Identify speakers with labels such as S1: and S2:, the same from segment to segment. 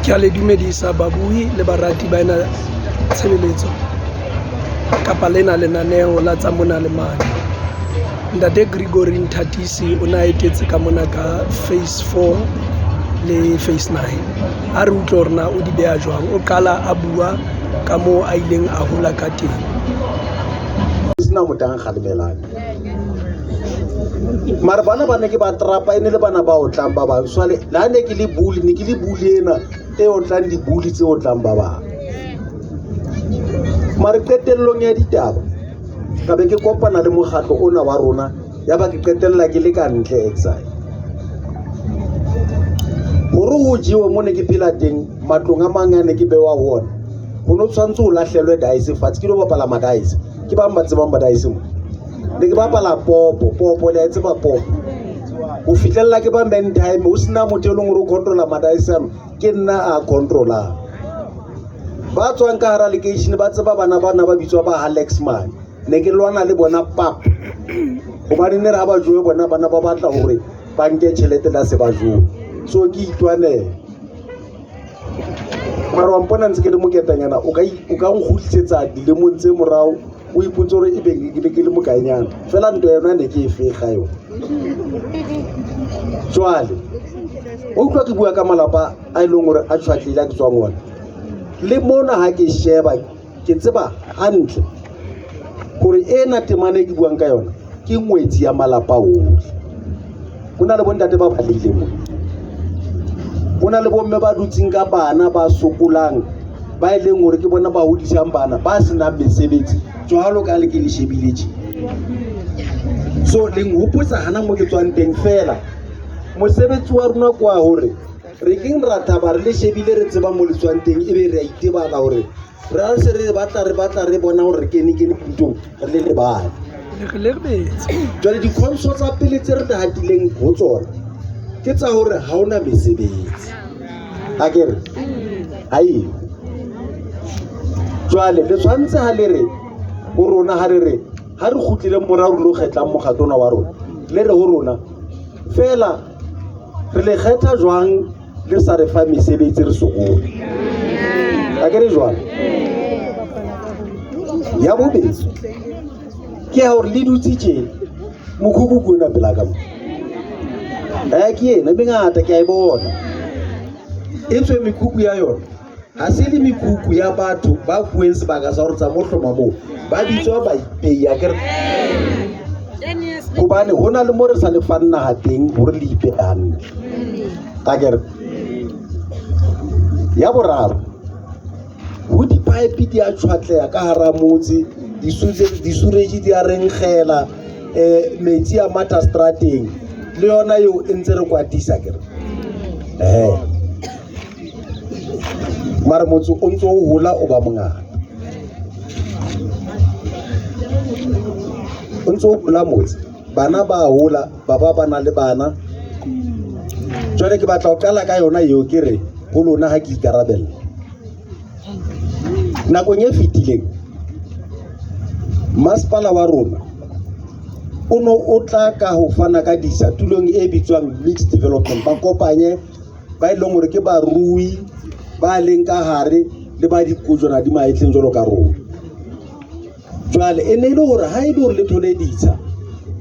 S1: Ke a le dumedisa babui le barati ba ena tshebeletso kapa lena lenaneo la tsa mona le mane. Ntate Gregory Nthatisi o na etetse ka mona ka phase 4 le phase 9. A re utlwe hore na o di beha jwang. O qala a bua ka moo a ileng a hola ka teng.
S2: Sena motho a nkgalemelang mare bana ba ne ke ba trapa e ne le bana ba otlang ba bang. Jwale le ha ne ke le bully, ne ke le bully ena e otlang di-bully tse otlang ba bang. Mare qetellong ya ditaba ka be ke kopana le mokgatlo ona wa rona, ya ba ke qetella ke le ka ntle exile. Hore ho jewe mo ne ke phela teng, matlong a mang a ne ke bewa ho ona, ho no tshwanetse ho lahlelwe dice fatshe. Ke lo bapala ma-dice, ke bang ba tsebang ma-dice mo. Ne ke bapala popo, popo le a e tseba popo. Ho fihlella ke ba man time, ho sena motho e leng hore o controla ma-dice ano, ke nna a controlang. Ba tswang ka hara lekeishene ba tseba bana bana ba bitswa ba Alex man. Ne ke lwana le bona pap, hobane ne re ha ba jowe bona bana ba batla hore ba nke tjhelete la se ba jowe. So ke itwanela. Mara wa mpona ntse ke le moketanyana, o ka o ka nkgutlisetsa dilemong tse morao, o ipotse hore ebe ke ne ke le mokaenyana. Feela ntwa yona ne ke e fega yona. Jwale o utlwa ke bua ka malapa a e leng hore a tjhwatlehile a ke tswang ona. Le mona ha ke sheba ke tseba hantle hore ena temana e ke buang ka yona ke ngwetsi ya malapa ohle. Ho na le bontate ba balehileng mona, ho na le bomme ba dutseng ka bana ba sokolang, ba e leng hore ke bona ba hodisang bana ba senang mesebetsi jwalo ka le ke le shebile tje. So le nhopotsa hana mo ke tswang teng feela. Mosebetsi wa rona ke wa hore re keng ra thaba re le shebile, re tseba mo le tswang teng, ebe re a itebala hore re ha se re batla re batla re bona hore re kene kene putong re le lebale.
S1: Le re le rebetse.
S2: Jwale dikhonso tsa pele tse re hatileng ho tsona ke tsa hore ha hona mesebetsi. Ha ke re? Ha eyo. Jwale le tshwanetse ha le re ho rona, ha re re ha re kgutlile morao re lo kgetlang mokgatlo ona wa rona, le re ho rona feela re le kgetha jwang le sa re fa mesebetsi re sokole. Ha ke re jwalo? Ya bobedi ke ya hore le dutse tje mokhukhu ke ona pela ka mo. Ke ena e mengata ke a e bona. E tswe mekhukhu ya yona ha se le mekhukhu ya batho ba fuweng sebaka sa hore tsa mo hloma moo, ba bitswa baipei akere. Hobane ho na le mo re sa lefang naha teng hore le ipe hantle. Akere. Ya boraro, ho di-pipe di a tjhwatleha ka hara motse, disureji di a renkgela, metsi a matha strateng, le yona eo e ntse re kwatisa akere. Mare motse o ntso o hola o ba mongata. O ntso o hola motse, bana ba hola, ba ba ba na le bana. Jwale ke batla ho qala ka yona eo, ke re ho lona ha ke ikarabella. Nakong e fetileng masepala wa rona o no o tla ka ho fana ka disa tulong e bitswang mixed development, ba kopanye ba e leng hore ke barui ba leng ka hare le ba dikojwana di mahetleng jwalo ka rona. Jwale e ne e le hore ha e le hore le thole ditsha,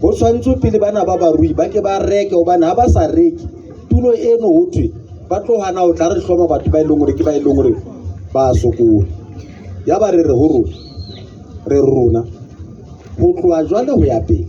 S2: ho tshwanetse pele bana ba barui ba ke ba reke, hobane ha ba sa reke tulo eno ho thwe ba tlo hana ho tla re hloma batho ba e leng hore ke ba e leng hore ba sokola. Ya ba re re ho rona, re rona ho tloha jwale ho ya pele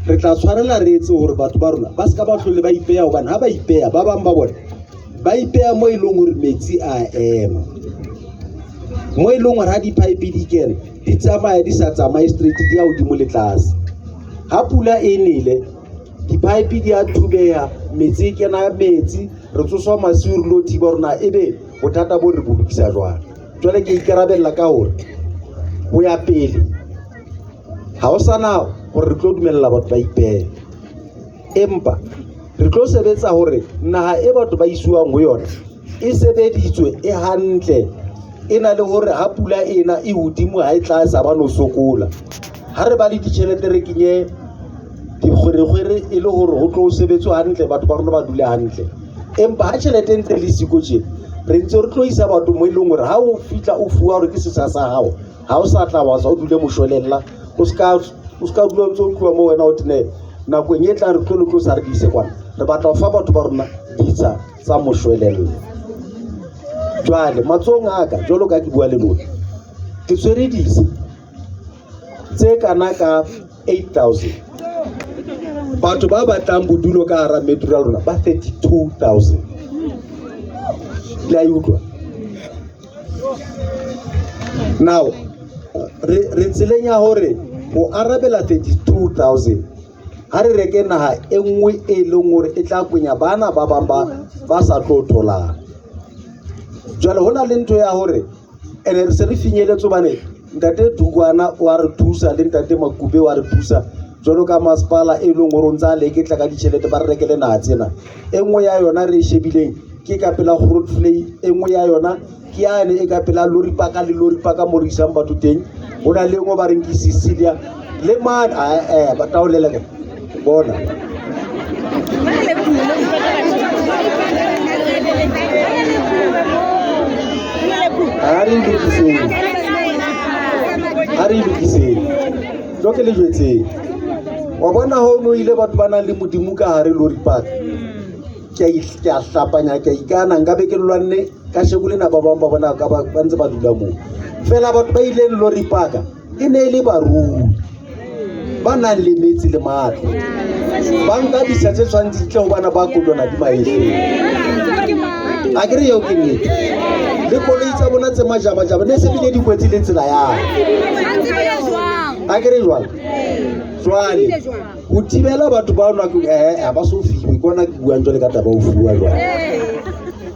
S2: re tla tshwanela re etse hore batho ba rona ba ska ba hlole ba ipeha, hobane ha ba ipeha ba bang ba bona ba ipeha mo e leng hore metsi a ema, mo e leng hore ha di-pipe di kena di tsamaya di sa tsamaye straight, di ya hodimo le tlase. Ha pula e nele di-pipe di a thubeha, metsi e kena metsi, re tsoswa masiu re lo thiba hore na ebe bothata bo re bo lokisa jwang. Jwale ke ikarabella ka hore ho ya pele ha ho sana hore re tlo dumella batho ba ipehe, empa re tlo sebetsa hore naha e batho ba isiwang ho yona e sebeditswe e hantle, e na le hore ha pula ena e hodimo ha e tlase ha ba no sokola. Ha re ba le ditjhelete re kenye dikgwerekgwere e le hore ho tlo sebetswe hantle, batho ba rona ba dule hantle. Empa ha tjhelete e ntse le siko tje, Re ntse re tlo isa batho mo e leng hore ha o fihla o fuwa hore ke setsha sa hao, ha o sa tla wa tswa o dule moshwelella, o ska dula o ntse o tloha mo wena o tene nakong e tlang re tlo le tlosa re di ise kwana. Re batla ho fa batho ba rona ditsha tsa moshwelella. Jwale matsohong a ka, jwalo ka ke bua le lona, ke tshwere ditsha tse kana ka 8,000. Batho ba batlang bodulo ka hara metro ya rona ba 32,000. Le a e utlwa? Now re tseleng ya hore ho arabela 32,000 ha re reke naha e nngwe e leng hore e tla kwenya bana ba bang ba sa tlo tholang. Jwale ho na le ntho ya hore ene re se re finyeletse hobane ntate Dukwana wa re thusa le ntate Makube wa re thusa jwalo ka masepala e leng hore o ntse a leketla ka ditjhelete ba re rekele naha tsena. E nngwe ya yona re e shebileng ke ka pela Grootvlei, e nngwe ya yona ke yane e ka pela lorry park le lorry park mo re isang batho teng. Ho na le e nngwe ba reng ke Cecilia le mane, ba taolela ka bona. Ha re lokiseng, ha re lokiseng. Tlo ke le jwetseng. Wa bona ho no ile batho ba nang le Modimo ka hare lorry park. Ke a hlapanya, ke a ikana, nka be ke lwanne ka sheko lena ba bang ba bona ka ba ntse ba dula moo. Fela batho ba ileng lorry park e ne e le barui ba nang le metsi le matlo. Ba nka ditsha tse tshwanetse di tle ho bana ba kotwana di mahetleng. A ke re eo ke nnete. Le koloi tsa bona tse majabajaba ne se bile di kwetse le tsela ya. A ke re jwale. Jwale ho thibela batho ba nwa ke ba so fiwe, ke ona ke buang jwale ka taba ho fuwa jwale.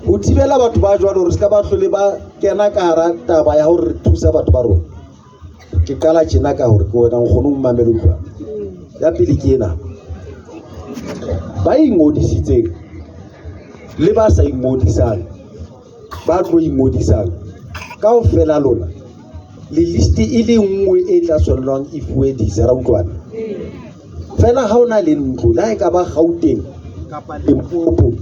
S2: Ho thibela batho ba jwalo hore se ka ba hlole ba kena ka hara taba ya hore re thusa batho ba rona. Ke qala tjena ka hore ke wena nkgono o mmamele utlwa. Ya pele ke ena. Ba ingodisitseng le ba sa ingodisang, ba tlo ingodisang kaofela lona le list e le nngwe e tla tshwanelwang e fuwe ditsha, ra utlwana. Fela ha o na le ntlo, le ha e ka ba Gauteng kapa Limpopo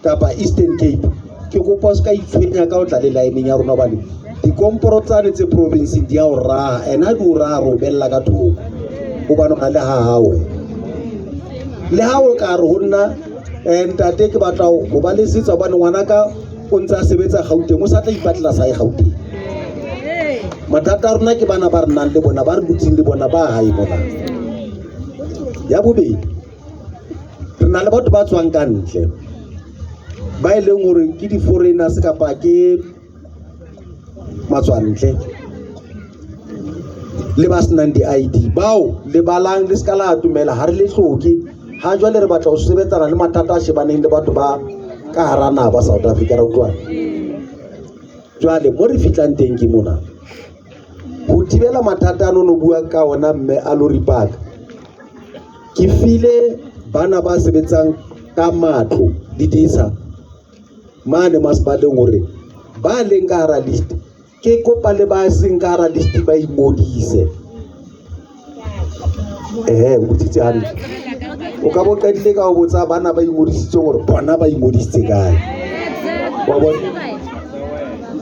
S2: kapa Eastern Cape, ke kopa o se ka itshwenya ka ho tla le line-eng ya rona hobane dikomporo tsane tse province-eng di a o raha, ene ha di o raha re o bella ka thoko hobane o na le ha hao wena. Le ha o ka re ho nna, ntate ke batla ho ba le setsha hobane ngwanaka o ntse a sebetsa Gauteng, o sa tla ipatlela sa hae Gauteng. Mathata a rona ke bana ba re nang le bona, ba re dutseng le bona ba hae mona. Ya bobedi, re na le batho ba tswang ka ntle ba e leng hore ke di-foreigners kapa ke matswantle le ba senang di-ID, bao le balang le ska la atomela, ha re le hloke. Ha jwale re batla ho sebetsana le mathata a shebaneng le batho ba ka hara naha ba South Africa, ra utlwana. Jwale mo re fihlang teng ke mona ho thibela mathata a no bua ka ona mme a lorry park. Ke file bana ba sebetsang ka matlo le ditsha mane masepaleng hore ba leng ka hara list, ke kopa le ba seng ka hara list ba ingodise. O botsitse hantle. O ka bo qadile ka ho botsa bana ba ingodisitseng hore bona ba ingodisitse kae. Wa bona?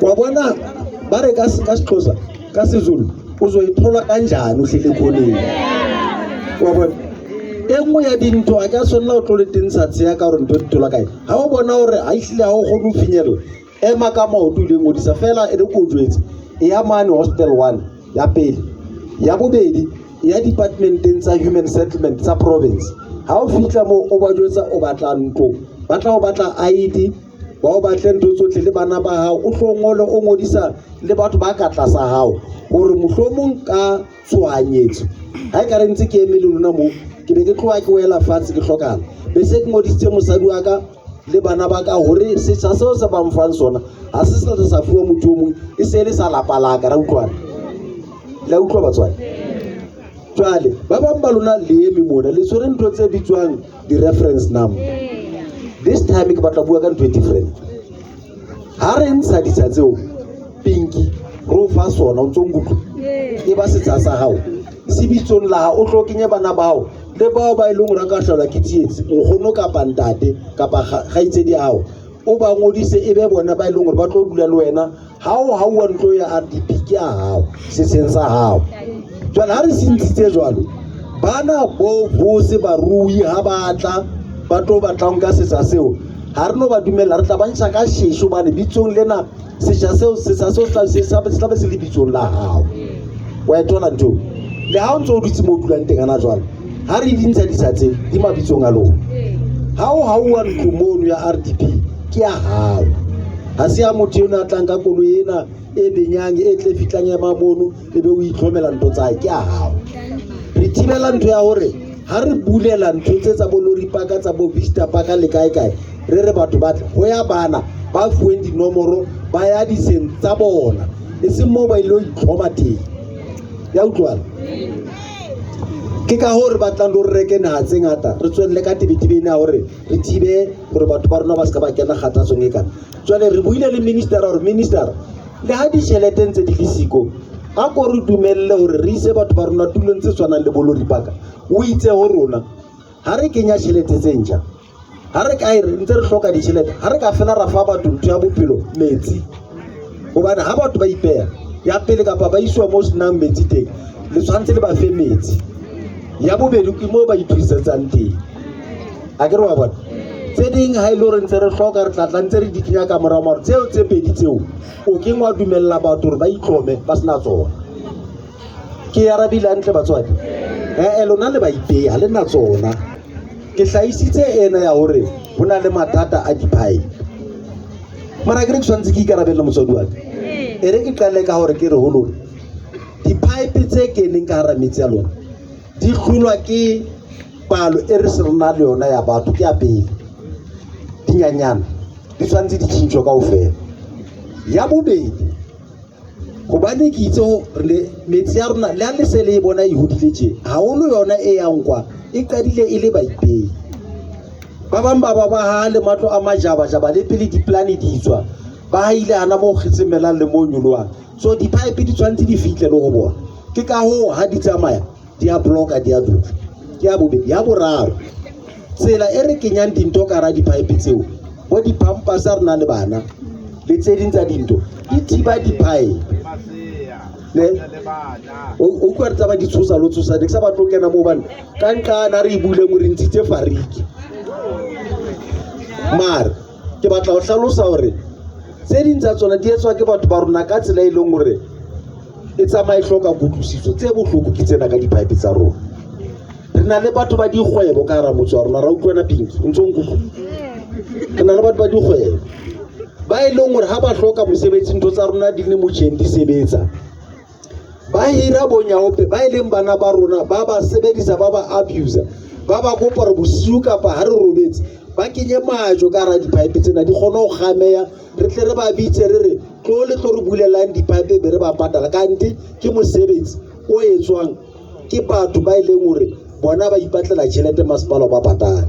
S2: Wa bona ba re ka Sexhosa, ka Sezulu, o zoyithola kanjani uhlele khoneng. Wa bona? E nngwe ya dintho ha ke a tshwanela ho tlo le tentsha tsheya ka hore ntho di thola kae. Ha o bona hore ha ehlile ha o kgone ho finyella, ema ka maoto o ile ngodisa fela e re ko jwetse. E ya mane hostel 1 ya pele. Ya bobedi ya departmenteng tsa human settlement tsa province. Ha o fihla moo o ba jwetsa o batla ntlo, ba tla o batla ID, ba o batle ntho tsohle le bana ba hao, o tlo ngole o ngodisa le batho ba ka tlasa hao hore mohlomong ka tshohanyetso ha e ka re ntse ke eme le lona moo, ke be ke tloha ke wela fatshe ke hlokahala, be se ke ngodisitse mosadi wa ka le bana ba ka hore setsha seo se ba mfang sona ha se sa sa fuwa motho o mong, e se le sa lapa la ka. Ra utlwana? Le a utlwa batswadi? Jwale ba bang ba lona le eme mona le tshwere ntho tse bitswang di-reference number. This time ke batla bua ka ntho e different. Ha re ntsha ditsha tseo pinki re o fa sona, o ntso nkutlwa, e ba setsha sa hao se bitsong la hao, o tlo kenye bana ba hao le bao ba e leng hore ka hlolwa ke tsietsi, nkgono kapa ntate kapa kgaitsedi ya hao. O ba ngodise e be bona ba e leng hore ba tlo dula le wena. Ha o hauwa ntlo ya RDP ke ya hao, setsheng sa hao. Jwale ha re se ntshitse jwalo, bana bo bose barui ha ba tla ba tlo batla ho nka setsha seo, ha re no ba dumella, re tla ba ntsha ka sheshe hobane bitsong lena setsha seo se tla be se le bitsong la hao. Wa e thola ntho? Le ha o ntso o dutse moo o dulang teng hana jwale, ha re di ntsha ditsha tse di mabitsong a lona. Ha o hauwa ntlo mono ya RDP ke ya hao, ha se ya motho eno a tlang ka koloi ena e benyang e tle fitlang ema mono e be o itlhomela ntho tsa hae, ke ya hao. Re thibela ntho ya hore ha re bulela ntho tse tsa bo lorry park tsa bo Vista Park le kae kae, re re batho ba tle ho ya bana ba fuweng dinomoro ba ya diseng tsa bona, e seng moo ba ilo itlhoma teng. Ya utlwana? Ke ka hoo re batlang le hore re reke naha tse ngata, re tswelle ka tebetebe ena ya hore re thibe hore batho ba rona ba se ka ba kena kgathatsong e kana. Jwale re buile le minister hore minister, le ha ditjhelete ntse di le siko, a ko re dumelle hore re ise batho ba rona tulong tse tshwanang le bo lorry park. O itse ho rona ha re kenya tjhelete tse ntjha, ha re ka e re ntse re hloka ditjhelete, ha re ka fela ra fa batho ntho ya bophelo metsi, hobane ha batho ba ipeha ya pele kapa ba iswa moo senang metsi teng, le tshwanetse le ba fe metsi. Ya bobedi ke moo ba ithusetsang teng. A ke re wa bona? Tse ding ha e le hore ntse re hloka, re tla tla ntse re di kenya ka morao, mare tseo tse pedi tseo o keng wa dumella batho hore ba itlhome ba sena tsona. Ke arabile hantle batswadi? Lona le ba ipeha, le na tsona. Ke hlahisitse ena ya hore ho na le mathata a di-pipe. Mara ke re ke tshwanetse ke ikarabelle motswadi wa ka. E re ke qale ka hore ke re ho lona, di-pipe tse keneng ka hara metse ya lona di hlolwa ke palo e re se re na le yona ya batho, ke ya pele. Dinyanyana di tshwanetse di tjhentjhwe kaofela. Ya bobedi, hobane ke itse hore metsi ya rona le ha le se le e bona e hodile tje, haholo yona e yang kwa e qadile e le baipei. Ba bang ba ba ba haha le matlo a majabajaba le pele diplane di tswa, ba haile hana moo kgetsemelang le moo nyolohang. So di-pipe di tshwanetse di fihle le ho bona. Ke ka hoo ha di tsamaya di a block-a, di a dutla. Ke ya bobedi. Ya boraro, tsela e re kenyang dintho ka hara di-pipe tseo, bo di-pampers ha re na le bana le tse ding tsa dintho, di thiba di-pipe. Ne? O utlwa re tsamaya di tshosa le ho tshosa, ne ke sa batle ho kena moo hobane ka nqana ha re e buleng re ntshitse fariki. Mara ke batla ho hlalosa hore tse ding tsa tsona di etswa ke batho ba rona ka tsela e leng hore e tsamaye e hloka kutlwisiso. Tse bohloko ke tsena ka di-pipe tsa rona. Re na le batho ba dikgwebo ka hara motse wa rona, ra utlwana Pinky, o ntso nkutlwa? Re na le batho ba dikgwebo ba e leng hore ha ba hloka mosebetsi, ntho tsa rona di le motjheng di sebetsa, ba hira bonyaope ba e leng bana ba rona, ba ba sebedisa, ba ba abuser, ba ba kopa hore bosiu kapa ha re robetse ba kenye majwe ka hara di-pipe tsena di kgone ho kgameha, re tle re ba bitse re re tlo le tlo re bulelang di-pipe be re ba patala. Kante ke mosebetsi o etswang ke batho ba e leng hore bona ba ipatlela tjhelete, masepala o ba patala.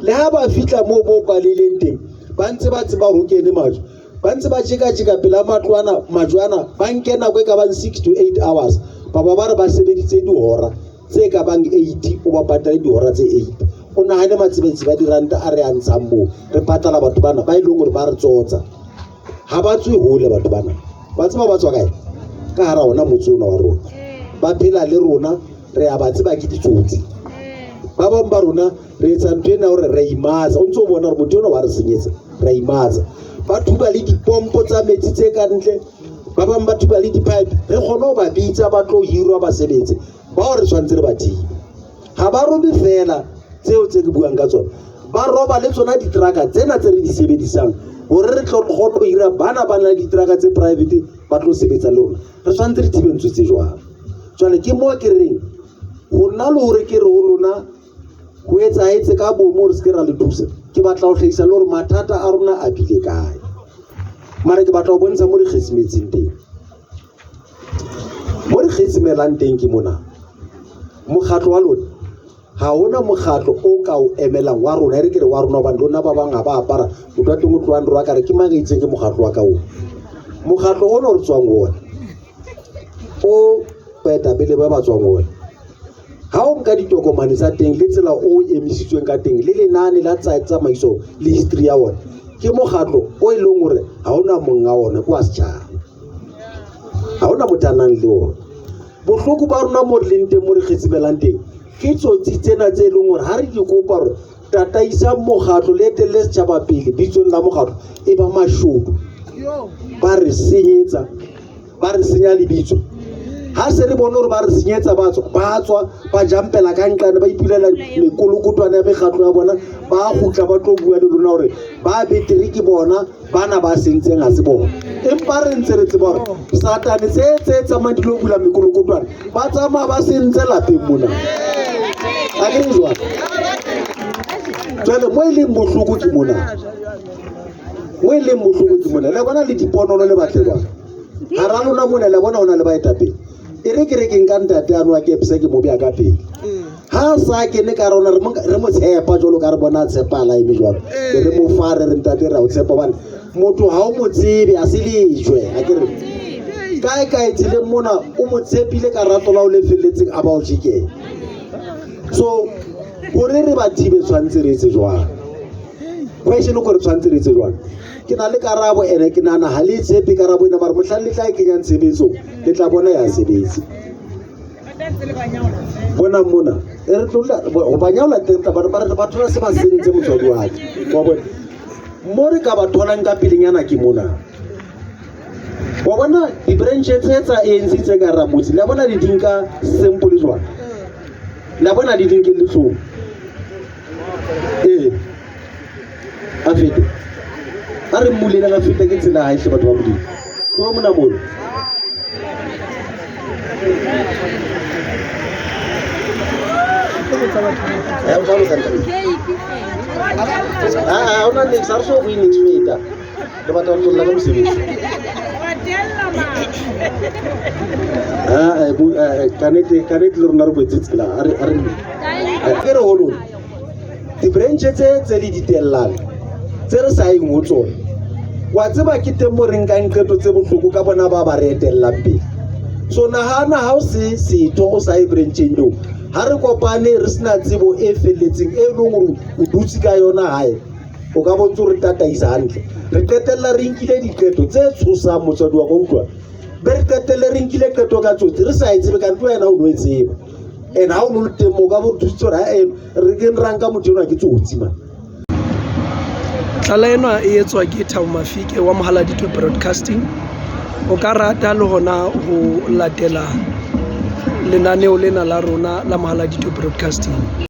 S2: Le ha ba fihla moo bo kwalehileng teng, ba ntse ba tseba hore ho kene majwe, ba ntse ba tjeka-tjeka pela matlo ana, majwe ana ba nke nako e ka bang 6 to 8 hours, ba ba ba re ba sebeditse dihora tse ka bang 8, o ba patale dihora tse 8. O nahane matsebetsi ba diranta a re a ntshang moo, re patala batho bana ba e leng hore ba re tsotsa. Ha ba tswe hole batho bana, ba tseba ba tswa kae? Ka hara ona motse ona wa rona, ba phela le rona, re a ba tseba ke ditsotsi. Ba bang ba rona re etsa ntho ena hore re imatsa, o ntso bona hore motho enwa wa re senyetsa, re imatsa. Ba thuba le dipompo tsa metsi tse ka ntle, ba bang ba thuba le di-pipe, re kgone ho ba bitsa ba tlo hirwa ba sebetse. Bao re tshwanetse re ba thibe. Ha ba robe fela tseo tse ke buang ka tsona, ba roba le tsona diteraka tsena tse re di sebedisang hore re tlo kgone ho hira bana ba nang le diteraka tse private ba tlo sebetsa le rona. Re tshwanetse re thibe ntho tse jwalo. Jwale ke moo ke reng ho nna le hore ke re ho lona ho etsahetse ka bomo hore se ke ra le thusa, ke batla ho hlahisa le hore mathata a rona a bile kae. Mara ke batla ho bontsha mo re kgesimetseng teng. Mo re kgesimelang teng ke mona. Mokgatlo wa lona, ha hona mokgatlo o ka o emelang wa rona, e re ke re wa rona hobane lona ba bang ha ba apara, motho wa teng o tlohang re wa ka re ke mang a itseng ke mokgatlo wa ka oo. Mokgatlo ona o re tswang ho ona, o baetapele ba ba tswang ho ona, ha o nka ditokomane tsa teng le tsela o emisitsweng ka teng le lenane la tsamaiso le history ya ona, Ke mokgatlo o e leng hore ha hona monga ona, ke wa setjhaba. Ha hona motho a nang le ona. Bohloko ba rona mo re leng teng, mo re kgetsibelang teng, ke tsotsi tsena tse leng hore ha re di kopa hore tataisang mokgatlo le etelle setjhaba pele bitsong la mokgatlo, e ba mashodu. Ba re senyetsa, ba re senya lebitso. Ha se re bone hore ba re senyetsa, ba tswa ba jampela ka nqane, ba ipulela mekolokotwane ya mekgatlo ya bona, ba kgutla ba tlo bua le lona hore ba betere ke bona, bana ba sentseng ha se bona. Empa re ntse re tseba hore satane tse tsamayang di lo bula mekolokotwane, ba tsamaya ba sentse lapeng mona. A ke re jwalo? Jwale mo e leng bohloko ke mona. Mo e leng bohloko ke mona. Le bona le diponono le batle jwang? Hara lona mona le bona hona le baetapele. E re ke re ke nka ntate ano wa kepse ke mo beha ka pele. Ha sa kene ka rona re mo tshepa jwalo ka re bona a tshepahala eme jwalo. Be re mo fa re re ntate re a o tshepa hobane motho ha o mo tsebe a se lejwe. Ha ke re kae kae tseleng mona o mo tshepile ka rato la o le felletseng a ba o jekela. So hore re ba thibe tshwantse re etse jwang? Question ko re tshwantse re etse jwang? Ke na le karabo ene ke nahana ha le tshepe karabo ena, mara mohlang le tla e kenyang tshebetsong le tla bona ya sebetsa. Bona mona e re tlo ho ba nyaola teng tla ba re batho ba se ba sentse motswadi wa ka. Wa bona mo re ka ba tholang ka pelenyana ke mona. Wa bona di-branch tse tsa ANC tse ka Ramotse, le a bona di dinka simple jwang? Le a bona di dinke lehlong. Ee, a fete. A re mmuleleng a fete ke tsela hae hle batho ba Modimo. Tloha mona mono. Ha hona niks, ha re so bue niks feta. Re batla ho tswella ka mosebetsi. Ka nnete le rona re boetse tsela. A re ke re ho lona. Di-branch tse le di tellang, tse re sa yeng ho tsona. Wa tseba ke teng mo re nkang qeto tse bohloko ka bona ba re etellang pele. So nahana ha o se setho o sa ye brancheng eo, ha re kopane re sena tsebo e felletseng e leng hore o dutse ka yona hae, o ka bo ntso re tataisa hantle. Re qetella re nkile diqeto tse tshosang motswadi wa ka, utlwa. Be re qetelle re nkile qeto ka tsotsi re sa e tsebe, kante wena o no e tseba. And ha o no le teng mo ka bo thusitse hore ha re ke ra nka motho enwa ke tsotsi man.
S1: Tlala ena e etswa ke Thabo Mafike wa Mohaladitwe Broadcasting. O ka rata le hona ho latela lenaneo lena la rona la Mohaladitwe Broadcasting.